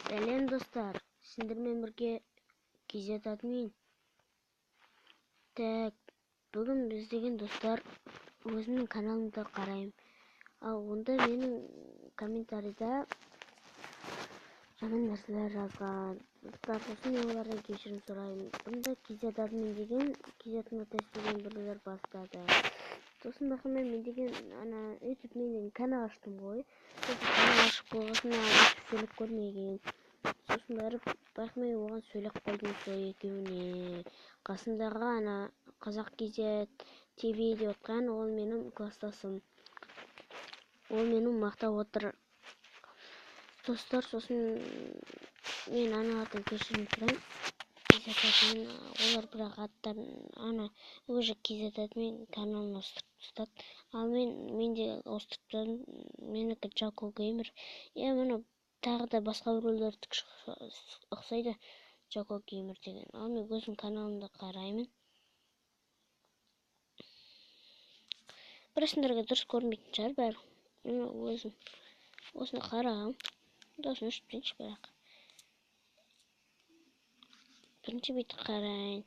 Сәлем, достар! Сендермен бірге KZ админ. Так, бүгін біз деген, достар, өзімнің каналымды қараймын. Ал онда менің комментарийда жаман нәрселер жазған. Достар, сосын мен олардан кешірім сұраймын. Бұнда KZ админ деген, KZ Notes деген біреулер бастады. Сосын байқамай мен деген ана өйтіп мен деген канал аштым ғой. Сосын канал ашып болғасын өйтіп сөйлеп көрмеген. Сосын барып байқамай оған сөйлеп қойдым сол екеуіне. Қасындағы ана Қазақ KZ TV деп отқан, ол менің класстасым. Ол мені мақтап отыр. Достар, сосын мен аналардан кешірім сұраймын. KZ админ, олар бірақ аттарын ана уже KZ админ каналын ауыстырып тастады. Ал мен де ауыстырып тастадым. Менікі Джако Геймер. Иә, міне тағы да басқа біреулердікі ұқсайды Джако Геймер деген. Ал мен өзім каналымды қараймын. Бірақ сендерге дұрыс көрінбейтін шығар бәрі. Мен өзім осыны қарағам. Дауысын өшіріп тастайыншы бірақ. Бірінші бүйтіп қарайын.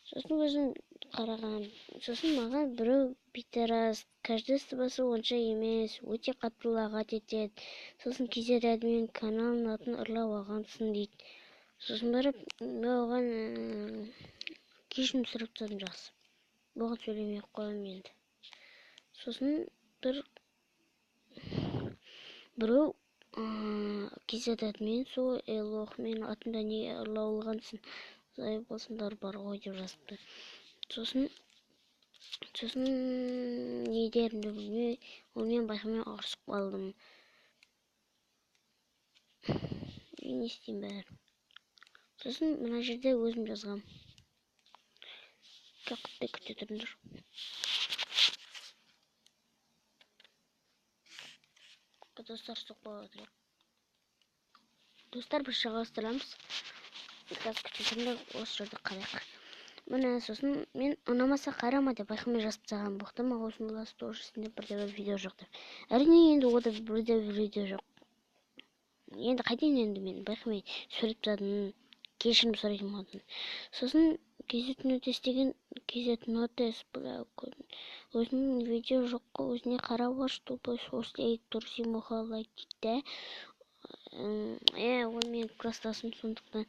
Сосын өзім қараған. Сосын маған біреу пидорас, качествосы онша емес, өте қатты лагать етеді. Сосын KZ админ каналының атын ұрлап алғансың дейді. Сосын барып мен оған кешірім сұрап тастадым жақсы. Оған сөйлемей ақ қоямын енді. Сосын біреу KZ админ сол лох менің атымда неге ұрлап алғансың, зайып болсыңдар бар ғой деп жазыпты. Сосын не дерімді білмей, онымен байқамай ұрысып қалдым. Не істеймін бәрі. Сосын мына жерде өзім жазғам. Құттай күте тұрыңдар. Достар, стоп қойып отырайық. Достар, біз жалғастырамыз. Қазір күте тұрыңдар, осы жерде қарайық. Міне, сосын мен ұнамаса қарама деп байқамай жазып тастағанмын. Боқтама осыны лас тоже сенде бірде бір видео жоқ деп. Әрине, енді ода бірде бір видео жоқ. Енді қайтейін енді мен байқамай сөйлеп тастадым. Кешірім сұрайтын болдым. Сосын KZ Notes деген KZ Notes, бля, өзінің видео жоқ қой, өзіне қарап алшы, тупой, осылай тұрсың, лайк дейді. Ол менің класстасым, сондықтан.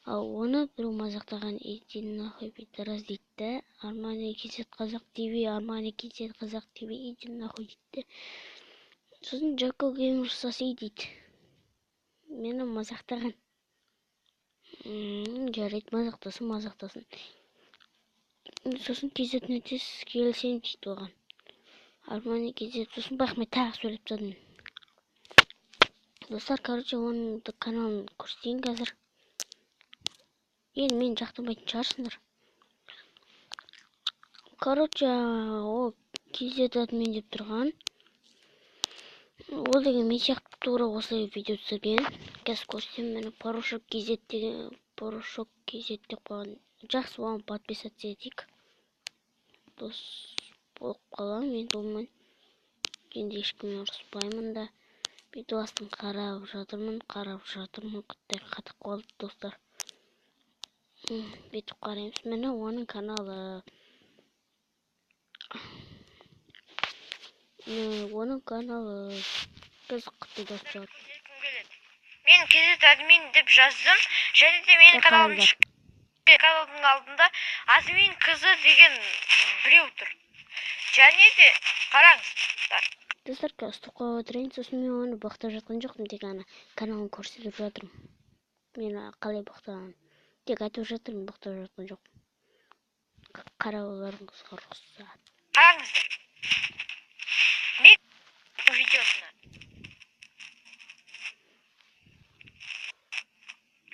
Ал оны біреу мазақтаған, иди нахуй, пидорас дейді да. Армани KZ Қазақ TV, Армани KZ Қазақ TV, иди нахуй дейді. Сосын Джако Геймер соси дейді. Мені мазақтаған. Жарайды, мазақтасын, мазақтасын. Сосын KZ Notes келсем дейді оған. Армани KZ, сосын байқамай тағы сөйлеп тастадым. Достар, оның каналын көрсетейін қазір. Енді мені жақтырмайтын шығарсыңдар. Ол KZ админ деп тұрған. Ол деген мен сияқты тура осылай видео түсірген. Қазір көрсетемін, міне Порошок KZ деген, Порошок KZ деп қойған. Жақсы, оған подписаться етейік. Дос болып қаламын енді онымен. Енді ешкіммен ұрыспаймын да. Бүйтіп астын қарап жатырмын, қарап жатырмын, құттай қатып қалды, достар. Бүйтіп қараймыз. Міне оның каналы. Міне оның каналы. Біз құтты достар. Мен KZ админ деп жаздым. Және де менің каналым шықты. Каналымның алдында админ KZ деген біреу тұр. Және де қараңыздар. Достар, қазір стоп қойып отырайын. Сосын мен оны боқтап жатқан жоқпын, тек ана каналын көрсетіп жатырмын. Мен қалай боқтағанын тек айтып жатырмын, боқтап жатқан жоқпын. Қарауларыңызға рұқсат. Қараңыздар. Мен видеосына.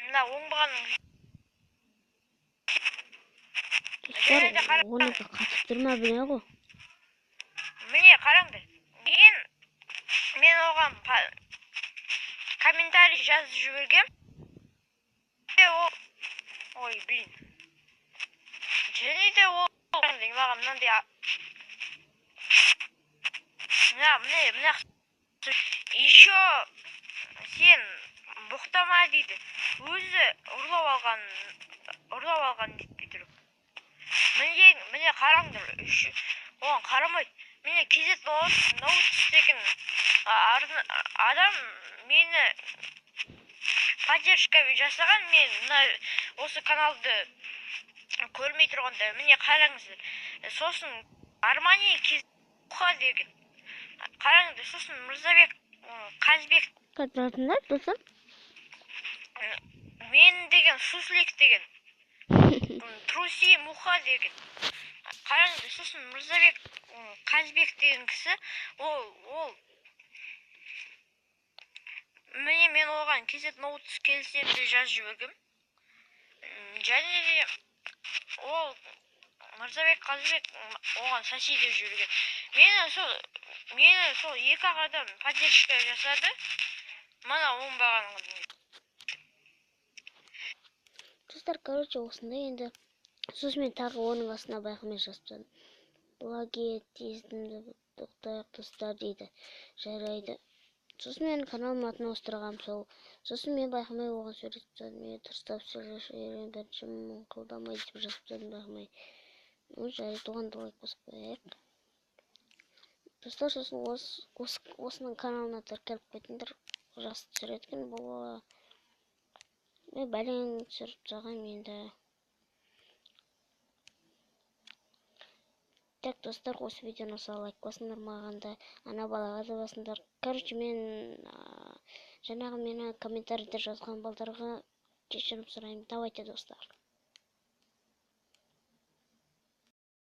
Мына оңбағанның Достар, оныкі қатып тұр ма, біле ғой. Міне, қараңдар. Мен оған комментарий жазып жібергем. Ой, блин. Және де ол маған мынандай мына, міне, мына. Еще сен боқтама дейді. Өзі ұрлап алған, ұрлап алған дейді тұрып. Міне, міне қараңдар, оған қарамайды. Міне KZ Notes деген адам мені поддержка жасаған, мен мына осы каналды көрмей тұрғанда, міне қараңыздар. Сосын Армани Муха деген. Қараңыздар, сосын Мырзабек Қазбек. Қатыратындар, достар. Мен деген Суслик деген. Труси Муха деген. Қараңыздар, сосын Мырзабек Қазбек деген кісі, ол міне мен оған KZ Notes келісемін деп жазып жібергем. Және де ол Мырзабек Қазбек оған соси деп жіберген. Мені сол екі ақ адам поддержка жасады. Мына оңбаған. Достар, короче, осындай енді. Сосын мен тағы оның астына байқамай жазып тастадым. Плагиатизмді тоқтайық, достар, дейді. Жарайды. Сосын мен каналымның атын ауыстырғам сол. Сосын мен байқамай оған сурет тастадым. Мен дұрыстап сөйлесіп үйрен бірінші, мыңқылдамай деп жазып тастадым байқамай. Ну, жарайды, оған да лайк басып қояйық. Достар, сосын осының каналына тіркеліп кетіңдер. Жақсы түсіреді екен бұл бала. Мен бәлен түсіріп тастағанмын енді. Так, достар, осы видеоны ұнаса лайк басыңдар, маған да, ана балаға да басыңдар. Короче, мен жаңағы мені комментарийде жазған балдарға кешірім сұраймын. Давайте, достар.